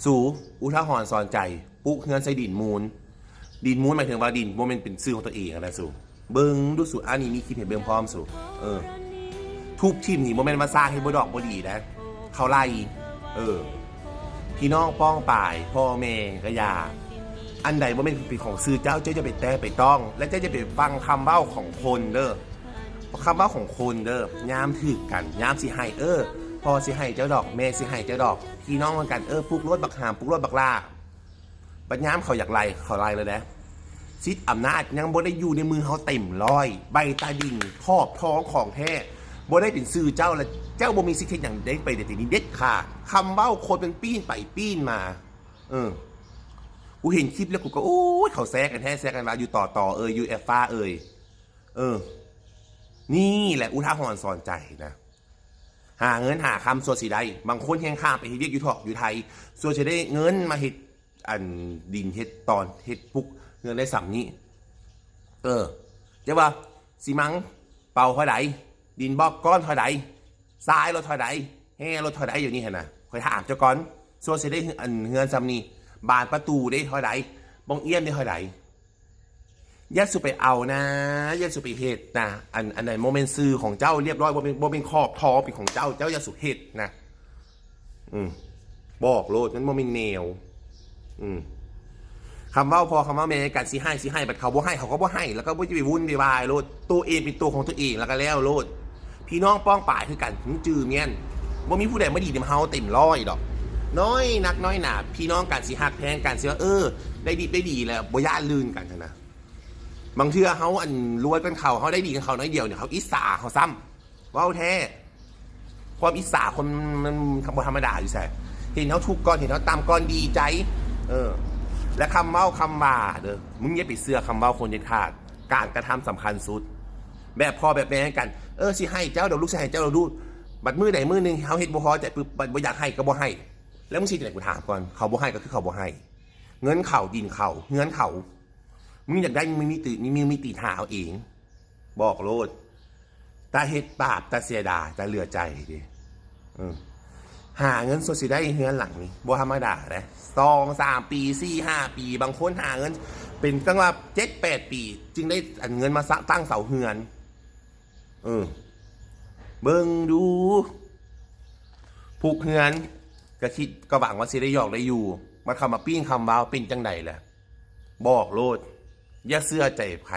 ສູ ອຸທາຫອນສອນໃຈ ປຸກເຮືອນໃສ່ດິນມູນ. ດິນມູນໝາຍເຖິງວ່າດິນບໍ່ແມ່ນເປັນຊື່ຂອງຕົວເອງຫັ້ນນະສູ. ເບິ່ງດູສູ ອັນນີ້ມີຄລິບໃຫ້ເບິ່ງພ້ອມສູ. ເອີ ທຸບຖິ້ມນີ້ບໍ່ແມ່ນວ່າສ້າງເຮັດບໍ່ດອກບໍ່ດີນະ ເຂົາໄລ່. ເອີ ພີ່ນ້ອງປ້ອງປາຍ ພໍ່ແມ່ກະຢ່າ ອັນໃດບໍ່ແມ່ນເປັນຂອງຊື່ເຈົ້າ ເຈົ້າຢ່າໄປແຕະໄປຕ້ອງ ແລະ ເຈົ້າຢ່າໄປຟັງຄຳເວົ້າຂອງຄົນເດີ. ຄຳເວົ້າຂອງຄົນເດີ ຍາມຖືກກັນ ຍາມຊິໃຫ້ ເອີ ພໍ່ຊິໃຫ້ເຈົ້າດອກ ແມ່ຊິໃຫ້ເຈົ້າດອກ ພີ່ນ້ອງນຳກັນ ເອີ ປຸກໂລດບັກຫາມ ປຸກໂລດບັກຫຼ້າ. ບັດຍາມເຂົາຢາກໄລ່ ເຂົາໄລ່ແລ້ວເດ້. ສິດອຳນາດຍັງບໍ່ໄດ້ຢູ່ໃນມືເຮົາເຕັມຮ້ອຍ ໃບຕາດິນຂອບທອງຂອງແທ້ ບໍ່ໄດ້ເປັນຊື່ເຈົ້າ ແລະ ເຈົ້າບໍ່ມີສິດເຮັດຫຍັງໄດ້ໄປເດັດຂາດ. ຄຳເວົ້າຄົນມັນປີ້ນໄປປີ້ນມາ. ເອີ ກູເຫັນຄລິບແລ້ວກູກໍ ໂອ້ຍ ເຂົາແຊກັນແທ້ ແຊກັນວ່າຢູ່ ຕ.ຕ. ເອີຍ ຢູ່ ແອັບຟ້າ ເອີຍ. ເອີ ນີ້ແຫຼະອຸທາຫອນສອນໃຈນະ. ຫາເງິນຫາຄຳ ສ່ວນຊິໄດ້ ບາງຄົນແຮ່ງຂ້າມໄປເຮັດວຽກຢູ່ຖອກຢູ່ໄທ ສ່ວນຊິໄດ້ເງິນມາເຮັດ ອັນ ດິນເຮັດຕອນ ເຮັດປຸກເຮືອນໄດ້ສ່ຳນີ້. ເອີ ຈະວ່າຊິມັງເປົາເທົ່າໃດ ດິນບອກກ້ອນເທົ່າໃດ ຊາຍລົດເທົ່າໃດ ແຮ່ລົດເທົ່າໃດ ດຽວນີ້ຫັ້ນນະ ຂ້ອຍຖາມເຈົ້າກ່ອນ. ສ່ວນຊິໄດ້ ອັນ ເຮືອນສ່ຳນີ້ ບານປະຕູເດ້ເທົ່າໃດ ປ່ອງອ້ຽມເດ້ເທົ່າໃດ. ຢ່າສູ່ໄປເອົານະ ຢ່າສູ່ໄປເຮັດນະ ອັນ ອັນນັ້ນບໍ່ແມ່ນຊື່ຂອງເຈົ້າ ລຽບຮ້ອຍ ບໍ່ແມ່ນ ບໍ່ແມ່ນຂອບທອງເປັນຂອງເຈົ້າ ເຈົ້າຢ່າສູ່ເຮັດນະ. ອືມ ບອກໂລດ ມັນບໍ່ແມ່ນແນວ. ອືມ ຄຳເວົ້າພໍ່ຄຳເວົ້າແມ່ກັນ ຊິໃຫ້ ຊິໃຫ້ ບັດເຂົາບໍ່ໃຫ້ ເຂົາກໍບໍ່ໃຫ້ ແລ້ວກໍບໍ່ໄປວຸ່ນໄປວາຍໂລດ ໂຕເອງເປັນໂຕຂອງໂຕເອງ ແລ້ວກໍແລ້ວໂລດ. ພີ່ນ້ອງປ້ອງປາຍຄືກັນ ມຶງຈື່ແມ່ນ ບໍ່ມີຜູ້ໃດມາດີນຳເຮົາເຕັມຮ້ອຍດອກ. ນ້ອຍນັກນ້ອຍໜາ ພີ່ນ້ອງກັນຊິຮັກແພງກັນ ຊິວ່າ ເອີ ໄດ້ດິບໄດ້ດີແລ້ວ ບໍ່ຢ້ານລື່ນກັນຫັ້ນນະ. ບາງເທື່ອເຮົາ ອັນ ລວຍກ່ອນເຂົາ ເຮົາໄດ້ດີກ່ອນເຂົາໜ້ອຍດຽວນີ້ ເຂົາອິດສາເຮົາຊ້ຳ. ເວົ້າແທ້ ຄວາມອິດສາຄົນມັນ ມັນບໍ່ທຳມະດາຢູ່ໃສ. ເຫັນເຮົາທຸກກ່ອນ ເຫັນເຮົາຕ່ຳກ່ອນ ດີໃຈ. ເອີ ແລະ ຄຳເວົ້າຄຳວ່າເດີ ມຶງຢ່າໄປເຊື່ອຄຳເວົ້າຄົນເດັດຂາດ. ການກະທຳສຳຄັນສຸດ. ແບບພໍ່ແບບແມ່ກັນ ເອີ ຊິໃຫ້ເຈົ້າດອກ ລູກຊິໃຫ້ເຈົ້າດອກ ລູກ. ບັດມື້ໃດມື້ໜຶ່ງເຮົາເຮັດບໍ່ພໍໃຈປຶບ ບັດບໍ່ຢາກໃຫ້ກໍບໍ່ໃຫ້. ແລ້ວມຶງຊິເຮັດຈັ່ງໃດ? ກູຖາມກ່ອນ. ເຂົາບໍ່ໃຫ້ກໍຄືເຂົາບໍ່ໃຫ້. ເງິນເຂົາ ດິນເຂົາ ເຮືອນເຂົາ. ມຶງຢາກໄດ້ ມຶງມີຕີ ມີ ມີຕີນຫາເອົາເອງ. ບອກໂລດ. ຕາເຮັດບາບ ຕາເສຍດາຍ ຕາເຫຼືອໃຈເດ້. ເອີ ຫາເງິນສ່ວນຊິໄດ້ເຮືອນຫຼັງນີ້ບໍ່ທຳມະດາເດ້. ສອງສາມປີ ສີ່ຫ້າປີ ບາງຄົນຫາເງິນເປັນຕັ້ງວ່າເຈັດແປດປີ ຈຶ່ງໄດ້ອັນເງິນມາສະ ຕັ້ງເສົາເຮືອນ. ເອີ ເບິ່ງດູ ປຸກເຮືອນ ກະຄິດ ກະຫວັງວ່າຊິໄດ້ຢອກໄດ້ຢູ່ ມາເຂົ້າມາປີ້ນຄຳເວົ້າ ເປັນຈັ່ງໃດລະ? ບອກໂລດ ຢ່າເຊື່ອໃຈໃຜ.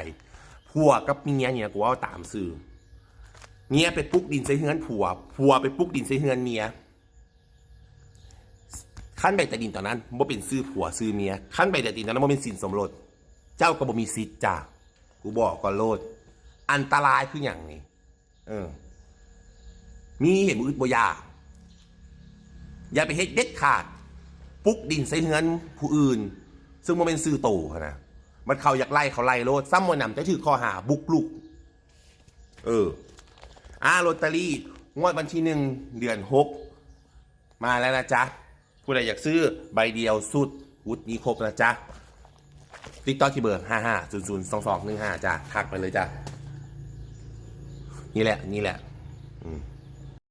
ຜົວກັບເມຍນີ້ນະ ກູເວົ້າຕາມຊື່ ເມຍໄປປຸກດິນໃສ່ເຮືອນຜົວ ຜົວໄປປຸກດິນໃສ່ເຮືອນເມຍ. ຄັນໃບຕາດິນຕອນນັ້ນບໍ່ເປັນຊື່ຜົວຊື່ເມຍ ຄັນໃບຕາດິນຕອນນັ້ນບໍ່ແມ່ນສິນສົມລົດ ເຈົ້າກໍບໍ່ມີສິດຈ້າ. ກູບອກກ່ອນໂລດ ອັນຕະລາຍຄືຫຍັງນີ້. ເອີ ມີເຫັນບໍ່ອຶດບໍ່ຢາກ ຢ່າໄປເຮັດເດັດຂາດ. ປຸກດິນໃສ່ເຮືອນຜູ້ອື່ນ ຊຶ່ງບໍ່ແມ່ນຊື່ໂຕຫັ້ນນະ ບັດເຂົາຢາກໄລ່ ເຂົາໄລ່ໂລດ. ຊ້ຳບໍ່ໜຳ ຈະຖືກຂໍ້ຫາບຸກລຸກ. ເອີ ອາ ລົດຕະລີ ງວດວັນທີໜຶ່ງ ເດືອນຫົກ ມາແລ້ວນະຈ໊ະ. ຜູ້ໃດຢາກຊື້ໃບດຽວ ຊຸດ ວຸດມີຄົບນະຈ໊ະ. ຕິດຕໍ່ທີ່ເບີ ຫ້າຫ້າສູນສູນສອງສອງໜຶ່ງຫ້າ ຈ້າ ທັກໄປເລີຍຈ້າ. ນີ້ແຫຼະ ນີ້ແຫຼະ ອືມ